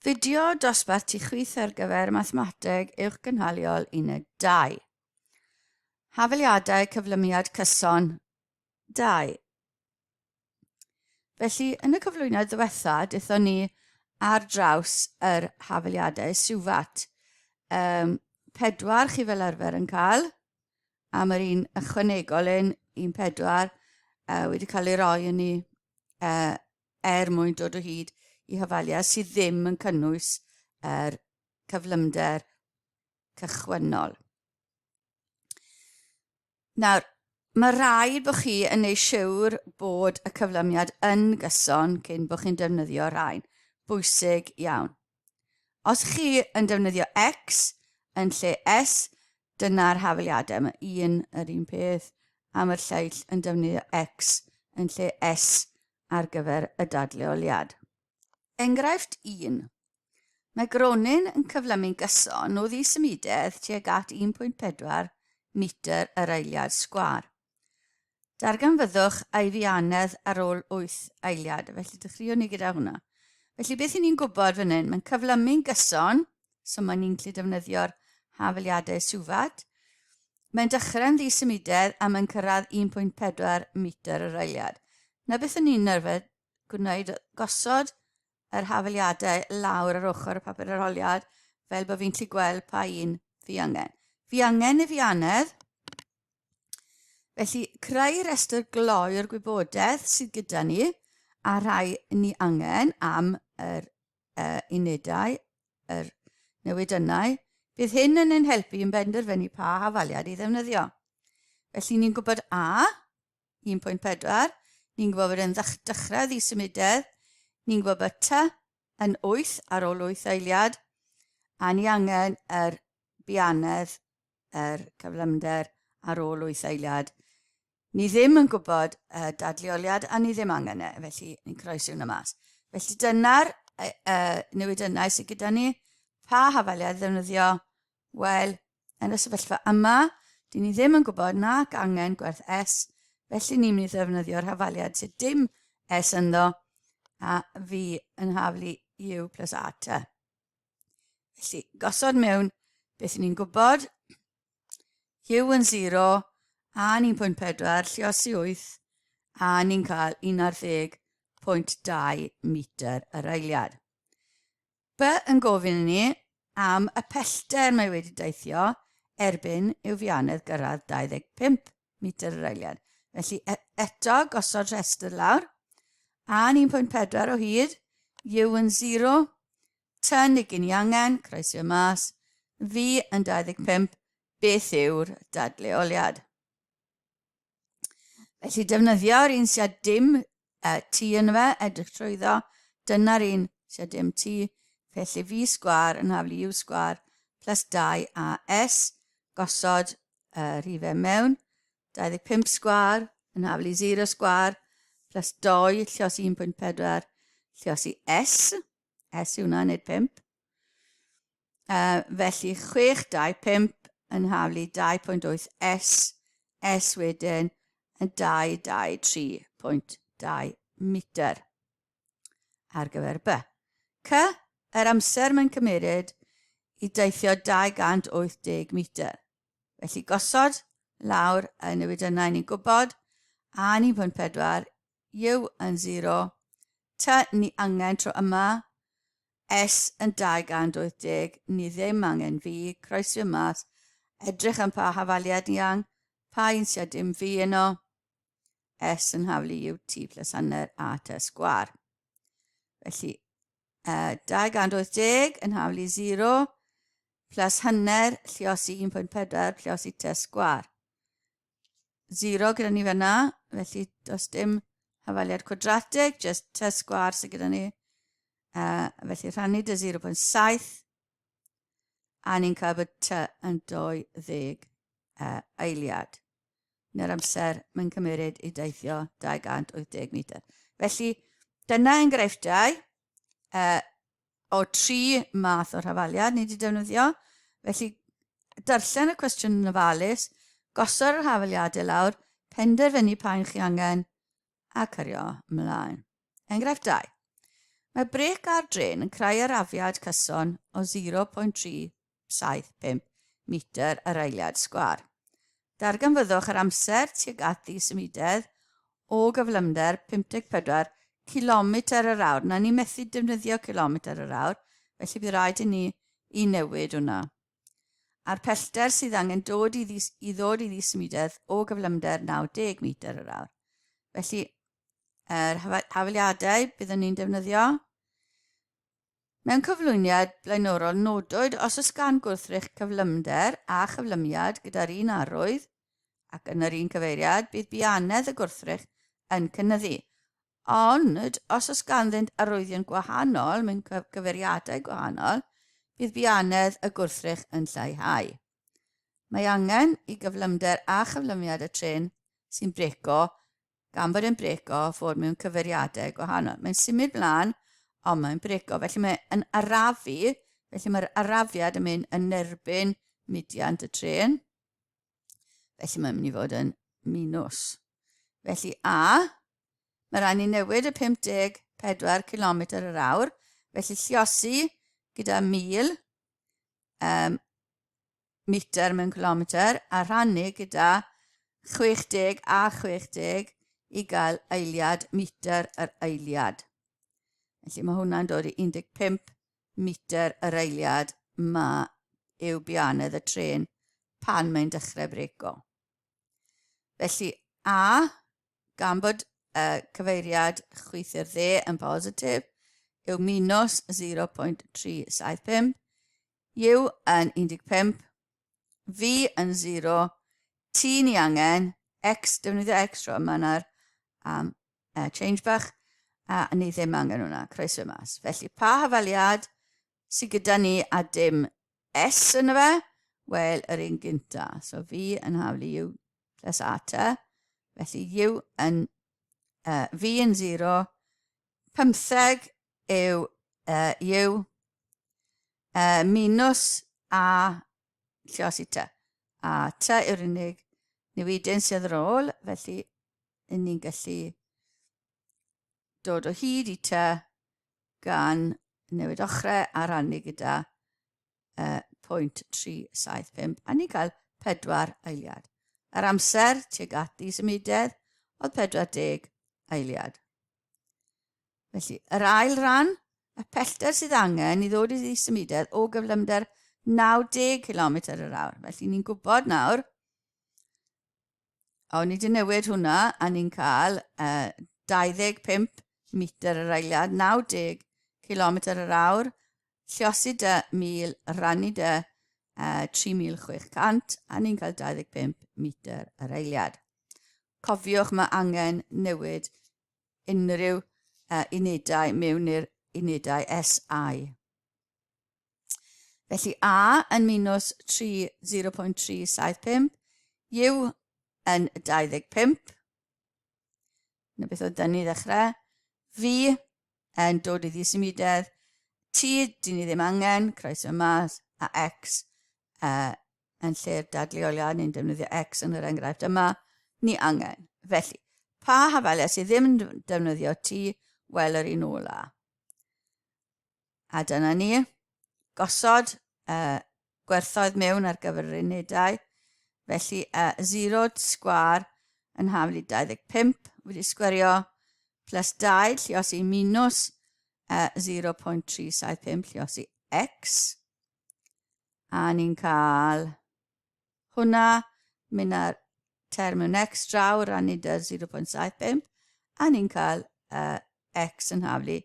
Fideo dosbarth tu chwith ar gyfer Mathemateg Uwchgynhaliol Uned 2. Hafaliadau cyflymiad cyson 2. Felly, yn y cyflwyniad ddiwetha, dethon ni ar draws yr hafaliadau siwfat. Um, pedwar chi fel arfer yn cael, am yr un ychwanegol un, un pedwar, uh, wedi cael ei roi yn ni uh, er mwyn dod o hyd i hafaliad sydd ddim yn cynnwys yr cyflymder cychwynnol. Nawr, mae rhaid bod chi yn ei siwr bod y cyflymiad yn gyson cyn bod chi'n defnyddio rhain. Bwysig iawn. Os chi yn defnyddio X yn lle S, dyna'r hafaliadau. Mae un yr un peth a mae'r lleill yn defnyddio X yn lle S ar gyfer y dadleoliad. Enghraifft 1. Mae gronyn yn cyflymu'n gyson o ddisymudedd tuag at 1.4 metr yr eiliad sgwâr. Darganfyddwch ei fianedd ar ôl 8 eiliad. Felly dechreuwn ni gyda hwnna. Felly beth i ni'n gwybod fan hyn, mae'n cyflymu'n gyson, so mae'n ni'n gallu defnyddio'r hafaliadau swfat. Mae'n dechrau'n ddisymudedd a mae'n cyrraedd 1.4 metr yr eiliad. Na beth o'n ni'n arfer gwneud, gosod yr hafaliadau lawr ar ochr y papur arholiad fel bod fi'n gallu gweld pa un fi angen. Fi angen y fianedd, Felly, creu rhestr gloi o'r gwybodaeth sydd gyda ni a rhai ni angen am yr uh, unedau, yr newidynnau. Bydd hyn yn ein helpu yn benderfynu pa hafaliad i ddefnyddio. Felly ni'n gwybod A, 1.4, ni'n gwybod bod e'n dechrau ddisymudedd, ni'n gwybod bod T yn 8 ar ôl 8 eiliad, a ni angen yr bianedd yr cyflymder ar ôl 8 eiliad. Ni ddim yn gwybod y dadleoliad a ni ddim angen e, felly ni'n croesi hwnna mas. Felly dyna'r uh, uh, newidynnau sydd gyda ni. Pa hafaliad ddefnyddio? Wel, yn y sefyllfa yma, dyn ni ddim yn gwybod nac angen gwerth S, felly ni'n mynd i ddefnyddio'r hafaliad sydd dim S ynddo, a fi yn haflu U plus A T. Felly, gosod mewn beth ni'n gwybod. U yn 0, A yn 1.4, lliosi 8, a ni'n cael 11.2 metr yr eiliad. B yn gofyn i ni am y pellter mae wedi deithio erbyn i'w fianedd gyrraedd 25 metr yr eiliad. Felly e, eto gosod rhestr lawr. A yn 1.4 o hyd, U yn 0, T nid gen i angen, croesio mas, V yn 25, beth yw'r dadleoliad? Felly defnyddio'r un sydd â dim uh, T yn fe, edrych trwyddo, dyna'r un sydd â dim T, felly V sgwar yn haflu U sgwar plus 2AS, gosod uh, rhifau mewn, 25 sgwar yn haflu 0 sgwar plus 2 llios 1.4 llios i S, S yw hwnna, nid 5. Uh, felly 6, 2, 5 yn haflu 2.8 S, S wedyn yn 2, 2, 3.2 metr ar gyfer B. C, yr amser mae'n cymeryd i deithio 280 metr. Felly gosod lawr y newidynnau ni'n gwybod, A yn 1.4, U yn 0, T ni angen tro yma, S yn 280, ni ddim angen V, croesio mas, edrych am pa hafaliad ni ang, pa un sydd dim V yno, S yn haflu U T plus hanner A T sgwar. Felly, uh, 280 yn haflu 0, plus hanner lliosi 1.4 lliosi T sgwar. 0 gyda ni fyna, felly does dim hafaliad cwadratig, just t sgwar sydd gyda ni. Uh, felly rhannu dy 0.7, a ni'n cael bod t yn 20 uh, eiliad. Neu'r amser mae'n cymeryd i deithio 280 metr. Felly, dyna enghreifftiau uh, o tri math o'r hafaliad ni wedi defnyddio. Felly, darllen y cwestiwn yn ofalus, gosod yr hafaliadau lawr, penderfynu pa un chi angen, a cario ymlaen. Enghraifft 2. Mae brêc ar drên yn creu arafiad cyson o 0.375 metr yr eiliad sgwâr. Darganfyddwch yr amser tuag at ddisymudedd o gyflymder 54 cilometr yr awr. Na, ni methu defnyddio cilometr yr awr, felly bydd rhaid i ni i newid hwnna. A'r pellter sydd angen dod i, ddis, i ddod i ddisymudedd o gyflymder 90 metr yr awr. Felly, yr hafaliadau byddwn ni'n defnyddio. Mewn cyflwyniad blaenorol nodwyd os oes gan gwrthrych cyflymder a chyflymiad gyda'r un arwydd ac yn yr un cyfeiriad, bydd buanedd y gwrthrych yn cynyddu. Ond os oes ganddynt arwyddion gwahanol mewn cyfeiriadau gwahanol, bydd buanedd y gwrthrych yn lleihau. Mae angen i gyflymder a chyflymiad y trên sy'n breco gan bod e'n breco fod mewn cyfeiriadau gwahanol. Mae'n symud mlaen, ond mae'n breco. Felly mae'n arafu, felly mae'r arafiad yn mynd yn erbyn mudiant y trên. Felly mae'n mynd i fod yn minws. Felly A, mae rhaid ni newid y 54 km yr awr, felly lliosi gyda 1000 um, metr mewn kilometr a rhannu gyda 60 a 60 i gael eiliad metr yr eiliad. Felly mae hwnna'n dod i 15 metr yr eiliad ma yw bianedd y trên pan mae'n dechrau brego. Felly A, gan bod uh, cyfeiriad chwith i'r dde yn positif, yw minus 0.375, U yn 15, V yn 0, T ni angen, X, defnyddio X tro yma nawr am uh, change bach, a ni ddim angen hwnna, croeso mas. Felly, pa hafaliad sydd gyda ni a dim S yn y fe? Wel, yr un gynta. So V yn haflu U plus A T. Felly U yn, uh, V yn 0, 15 yw uh, U, uh, minus A lliosi T. A T yw'r unig newidyn sydd ar ôl, felly ni'n gallu dod o hyd i T gan newid ochrau a rannu gyda uh, 0.375 a ni'n cael 4 eiliad. Yr amser tuag at ddisymudedd oedd 40 eiliad. Felly, yr ail ran, y pellter sydd angen i ddod i ddisymudedd o gyflymder 90 km yr awr. Felly ni'n gwybod nawr, o, ni wedi newid hwnna a ni'n cael uh, 25 metr yr eiliad, 90 km yr awr, lliosi dy 1000, rannu dy uh, 3600 a ni'n cael 25 metr yr eiliad. Cofiwch mae angen newid unrhyw uh, unedau mewn i'r unedau SI. Felly A yn minus 3, 0.375, U yn 25, na beth oedd dyn ni ddechrau, V yn dod i ddisymudedd, T dyn ni ddim angen, croeso mas, a X uh, yn lle'r dadleoliad, ni'n defnyddio X yn yr enghraifft yma, ni angen. Felly, pa hafaliad sydd ddim yn defnyddio T, wel yr un ola. A dyna ni. Gosod uh, gwerthoedd mewn ar gyfer yr unedau. Felly, uh, 0 sgwar yn haflu 25 wedi sgwerio plus 2 lliosi minus uh, 0.375 lliosi x. A ni'n cael hwnna, mynd ar term mewn x draw, rannu dy 0.75, a ni'n cael uh, x yn haflu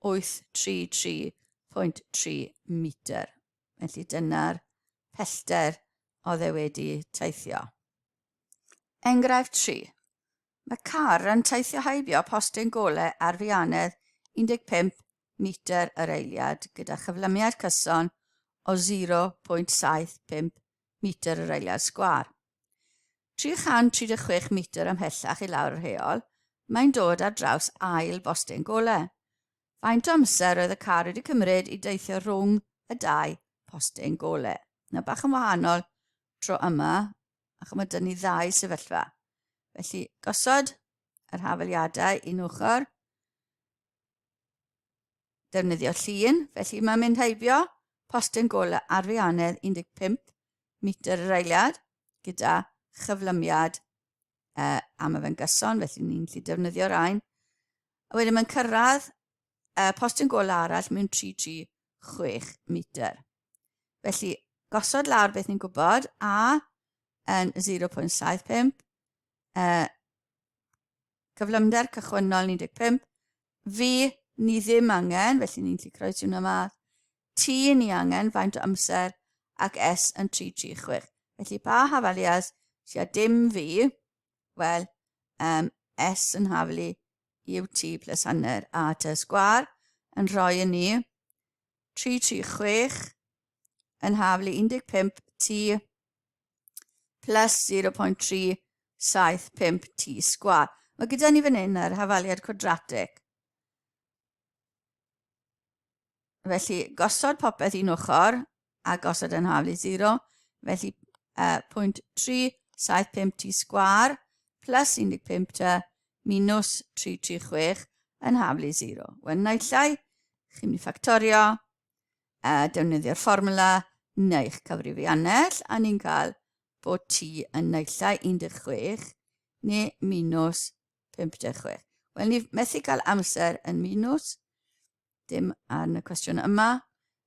833.3 metr. Felly dyna'r pellter oedd e wedi teithio. Enghraifft 3. Mae car yn teithio heibio postyn golau ar fianedd 15 metr yr eiliad gyda chyflymiad cyson o 0.75 metr yr eiliad sgwâr. 336 metr ymhellach i lawr yr heol, mae'n dod ar draws ail bostyn golau. Faint o amser oedd y car wedi cymryd i deithio rhwng y dau postyn golau? Nawr bach yn wahanol tro yma, achos mae dyn ni ddau sefyllfa. Felly, gosod yr hafaliadau un ochr. defnyddio llun, felly mae'n mynd heibio postyn golau ar fianedd 15 metr yr eiliad gyda chyflymiad a mae fe'n gyson, felly ni'n gallu defnyddio'r rhain. A wedyn mae'n cyrraedd postyn golau arall mewn 336 metr. Felly, gosod lawr beth ni'n gwybod, A yn 0.75, cyflymder cychwynnol 15, V ni ddim angen, felly ni'n gallu croesi hwnna mas, T ni angen, faint o amser, ac S yn 336. Felly pa hafaliad sydd â dim V? Wel, S yn haflu UT plus hanner A T sgwar yn rhoi i ni 336 yn haflu 15 T plus 0.375 t sgwar. Mae gyda ni fan hyn yr hafaliad cwadratig. Felly, gosod popeth un ochr a gosod yn haflu 0. Felly, 0.375 t sgwar plus 15 t minus 336 yn haflu 0. Wel, naill ai, chi'n mynd i ffactorio, a defnyddio'r fformwla neu'ch cyfrifiannell, a ni'n cael bod t yn naill ai 16 neu minus 56. Wel, ni methu cael amser yn minus, dim ar y cwestiwn yma,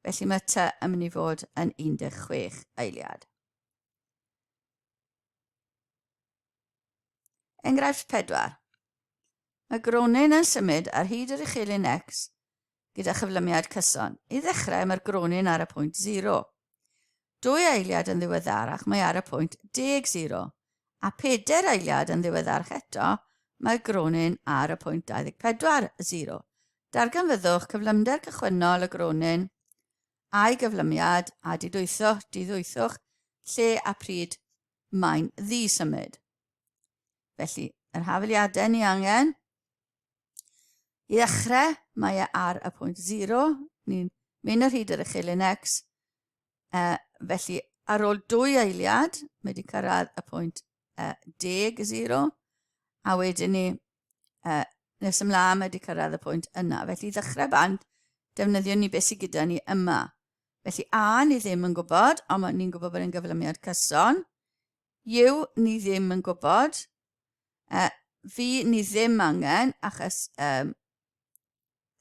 felly mae t yn mynd i fod yn 16 eiliad. Enghraifft 4. Mae gronyn yn symud ar hyd yr uchelyn X gyda chyflymiad cyson. I ddechrau, mae'r gronyn ar y pwynt 0. Dwy eiliad yn ddiweddarach, mae ar y pwynt 10 0. A pedair eiliad yn ddiweddarach eto, mae'r gronyn ar y pwynt 24 0. Darganfyddwch cyflymder cychwynnol y gronyn a'i gyflymiad a didwythwch, diddwythwch lle a pryd mae'n ddi-symud. Felly, yr hafaliadau ni angen I ddechrau, mae e ar y pwynt 0. Ni'n mynd ar hyd yr uchelyn x. Felly, ar ôl dwy eiliad, mae wedi cyrraedd y pwynt 10, 0. A wedyn ni, nes ymlaen, mae wedi cyrraedd y pwynt yna. Felly, i ddechrau bant, defnyddio ni beth sydd gyda ni yma. Felly, A ni ddim yn gwybod, ond ni'n gwybod bod e'n gyflymiad cyson. U ni ddim yn gwybod. Fi ni ddim angen, achos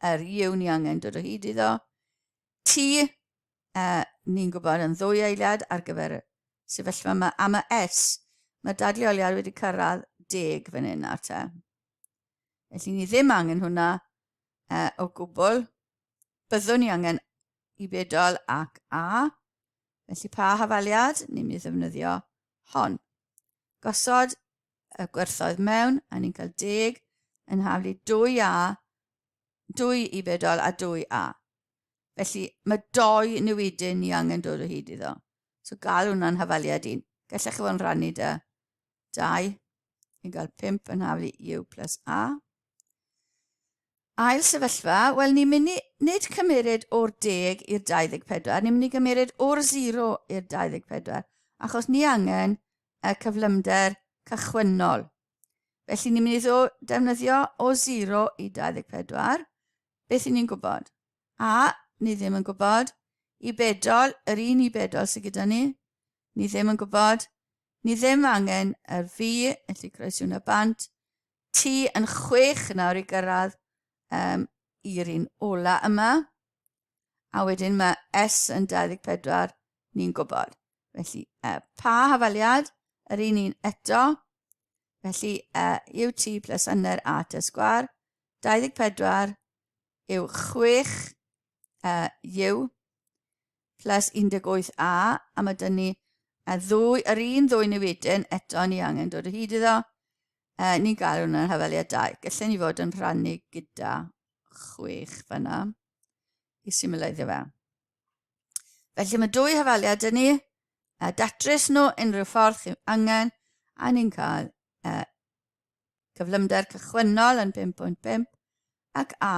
yr U ni angen dod o hyd iddo. T, ni'n gwybod yn ddwy eiliad ar gyfer y sefyllfa yma. A mae S, mae dadleoliad wedi cyrraedd 10 fan hyn nawr te. Felly ni ddim angen hwnna o gwbl. Byddwn ni angen i bedol ac A. Felly pa hafaliad? Ni'n mynd i ddefnyddio hon. Gosod y gwerthoedd mewn, a ni'n cael 10 yn haflu 2A, 2 i bedol a 2A. Felly mae doi newidyn ni angen dod o hyd iddo. So gael hwnna'n hafaliad un. Gallech chi fod yn rhannu dy 2 i gael 5 yn haflu U plus A. Ail sefyllfa, wel ni'n mynd i nid cymeryd o'r 10 i'r 24, ni'n mynd i gymeryd o'r 0 i'r 24, achos ni angen y cyflymder cychwynnol. Felly ni'n mynd i ddefnyddio o 0 i 24. Beth i ni'n gwybod? A, ni ddim yn gwybod. I bedol, yr un i bedol sydd gyda ni. Ni ddim yn gwybod. Ni ddim angen yr V, felly croesi hwnna bant. T yn 6 nawr i gyrraedd i'r un ola yma. A wedyn mae S yn 24, ni'n gwybod. Felly, pa hafaliad? Yr un un eto. Felly, UT plus hanner A T sgwar. 24 yw 6 U plus 18A, a mae dyn ni y ddwy, yr un ddwy newidyn eto ni angen dod o hyd iddo. Ni'n gael hwnna'n hafaliad 2. Gallen ni fod yn rhannu gyda 6 fanna i symleiddio fe. Felly mae dwy hafaliad dyn ni, a datrys nhw unrhyw ffordd chi'n angen, a ni'n cael cyflymder cychwynnol yn 5.5 ac A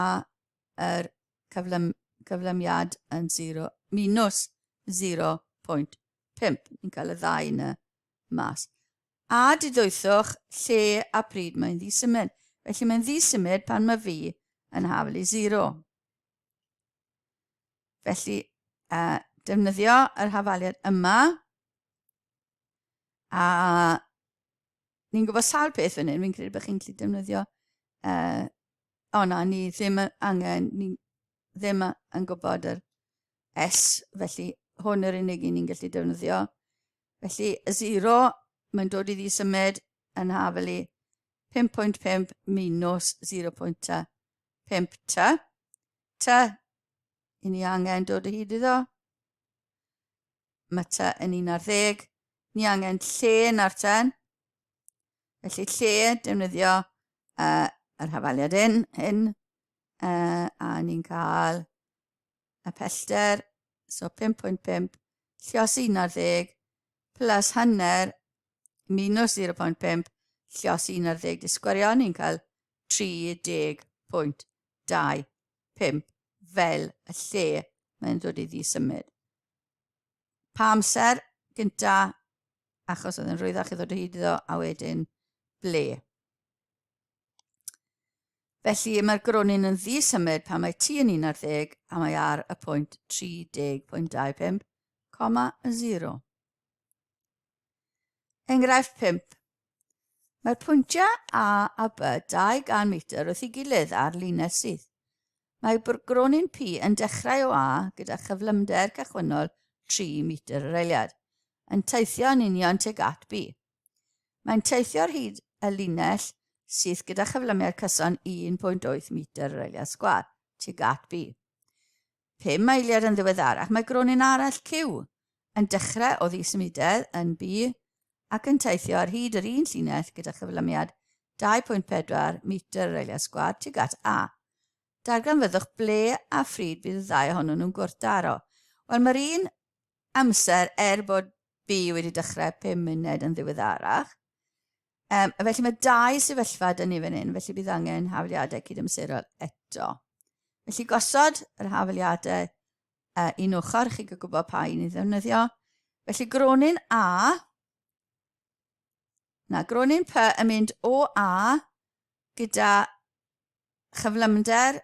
yr cyflym, cyflymiad yn 0, minus 0.5. Ni'n cael y ddau yna mas. A diddwythwch lle a pryd mae'n ddisymud. Felly mae'n ddisymud pan mae fi yn haflu 0. Felly, defnyddio yr hafaliad yma, a ni'n gwybod sawl peth fan hyn, fi'n credu bod chi'n gallu defnyddio, o na, ni ddim angen, ni ddim yn gwybod yr S, felly hwn yr unig un ni'n gallu defnyddio. Felly, y 0, mae'n dod i ddisymud yn hafel i 5.5 minus 0.5 t. T, i ni angen dod o hyd iddo. Mae t yn 11. Ni angen lle na'r ten. Felly lle, defnyddio yr hafaliad hyn, hyn a ni'n cael y pellter, so 5.5, llios 11, plus hanner, minus 0.5, llios 11 di sgwario, ni'n cael 30.25 fel y lle mae'n dod i ddisymud. Pa amser gynta, achos oedd yn rhwyddach i ddod o hyd iddo, a wedyn ble. Felly mae'r gronyn yn ddisymud pan mae t yn 11 a mae ar y pwynt 30.25, 0. Enghraifft 5. Mae'r pwyntiau A a B 200 metr wrth ei gilydd ar linell syth. Mae gronyn P yn dechrau o A gyda chyflymder cychwynnol 3 metr yr eiliad, yn teithio yn union tuag at B. Mae'n teithio ar hyd y linell syth gyda chyflymiad cyson 1.8 metr yr eiliad sgwâr tuag at B. 5 eiliad yn ddiweddarach, mae gronyn arall, Q, yn dechrau o ddisymudedd yn B ac yn teithio ar hyd yr un llinell gyda chyflymiad 2.4 metr yr eiliad sgwâr tuag at A. Darganfyddwch ble a phryd bydd y ddau ohonyn nhw'n gwrthdaro. Wel, mae'r un amser er bod B wedi dechrau 5 munud yn ddiweddarach. Felly mae dau sefyllfa dyn ni fan hyn, felly bydd angen hafaliadau cydamserol eto. Felly gosod yr hafaliadau un ochr, chi'n cael gwybod pa un i ddefnyddio. Felly gronyn A, na, gronyn P yn mynd o A gyda chyflymder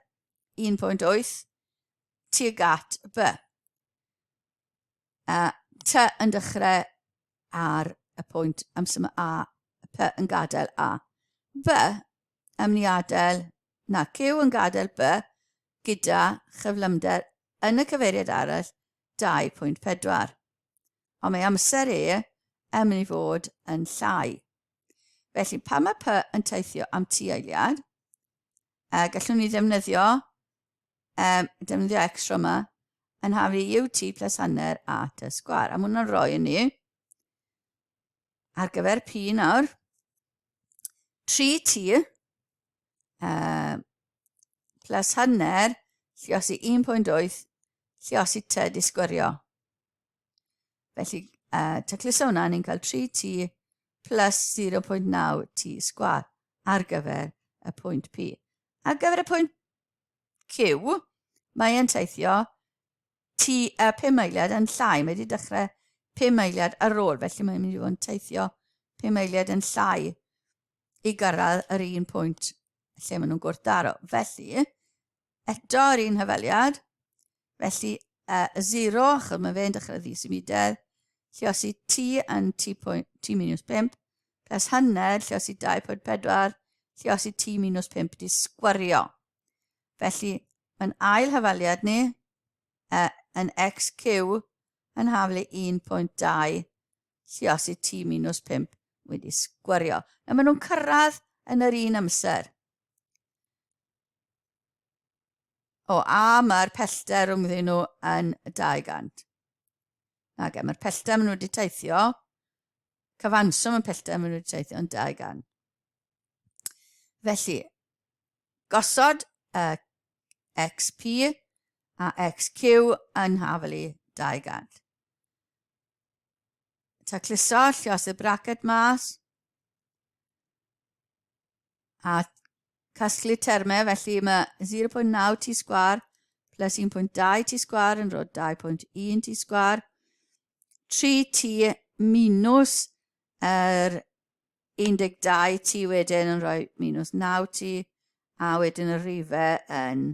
1.8 tuag at B. T yn dechrau ar y pwynt amser mae A, P yn gadael A. B yn mynd i adael, na, Q yn gadael B gyda chyflymder yn y cyfeiriad arall 2.4. Ond mae amser E yn mynd i fod yn llai. Felly, pan mae P yn teithio am T eiliad, gallwn ni ddefnyddio defnyddio x tro yma, yn haflu ut plus hanner a t sgwar. A mae hwnna'n rhoi i ni ar gyfer p nawr, 3t plus hanner lliosi 1.8 lliosi t di sgwario. Felly, tacluso hwnna, ni'n cael 3t plus 0.9 t sgwar ar gyfer y pwynt P. Ar gyfer y pwynt Q, mae e'n teithio T, 5 eiliad yn llai. Mae wedi dechrau 5 eiliad ar ôl, felly mae'n mynd i fod yn teithio 5 eiliad yn llai i gyrraedd yr un pwynt lle maen nhw'n gwrthdaro. Felly, eto yr un hyfeliad, felly 0, achos mae fe'n dechrau ddi-symudedd, lliosi t yn t, point, t minus 5, plus hanner, lliosi 2.4, lliosi t minus 5 di sgwario. Felly, mae'n ail hyfaliad ni yn xq yn haflu 1.2 lliosi t minus 5 wedi sgwario. Na maen nhw'n cyrraedd yn yr un amser. O, a mae'r pellter rhwngddyn nhw yn 200. Nage, mae'r pellter maen nhw wedi teithio, cyfanswm y pellter maen nhw wedi teithio yn 200. Felly, gosod y XP a XQ yn hafelu 200. Tacluso, llios y braced mas. A casglu termau, felly mae 0.9 t sgwar plus 1.2 t sgwar yn rhoi 2.1 t sgwar. 3t minus yr 12 t wedyn yn rhoi minus 9t a wedyn y rhifau yn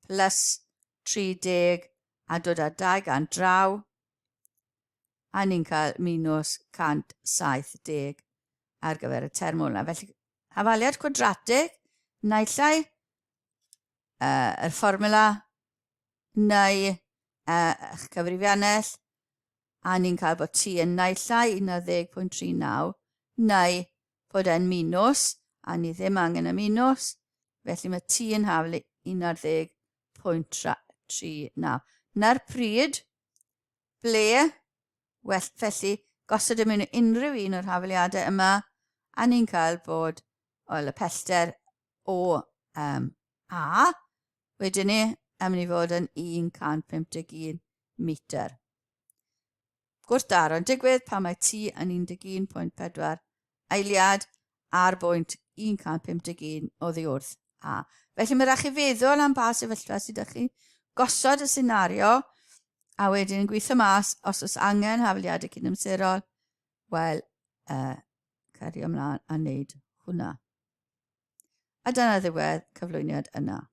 plus 30 a dod â 200 draw, a ni'n cael minus 170 ar gyfer y term olaf. Felly, hafaliad cwadratig, naill ai uh, yr fformula neu uh, eich cyfrifiannell, a ni'n cael bod t yn naill ai 11.39 neu bod e'n minus, a ni ddim angen y minus, felly mae t yn haflu 11.39. Na'r pryd, ble, well, felly, gosod e mewn unrhyw un o'r hafaliadau yma, a ni'n cael bod, wel, y pellter o um, A, wedyn ni, yn mynd i fod yn 151 metr. Gwrthdaro'n digwydd pan mae T yn 11.4 eiliad ar bwynt 151 oddi wrth A. Felly mae rhaid chi feddwl am ba sefyllfa sydd â chi, gosod y senario, a wedyn yn gweithio mas os oes angen hafaliadau cydamserol, wel, uh, cario ymlaen a wneud hwnna. A dyna ddiwedd cyflwyniad yna.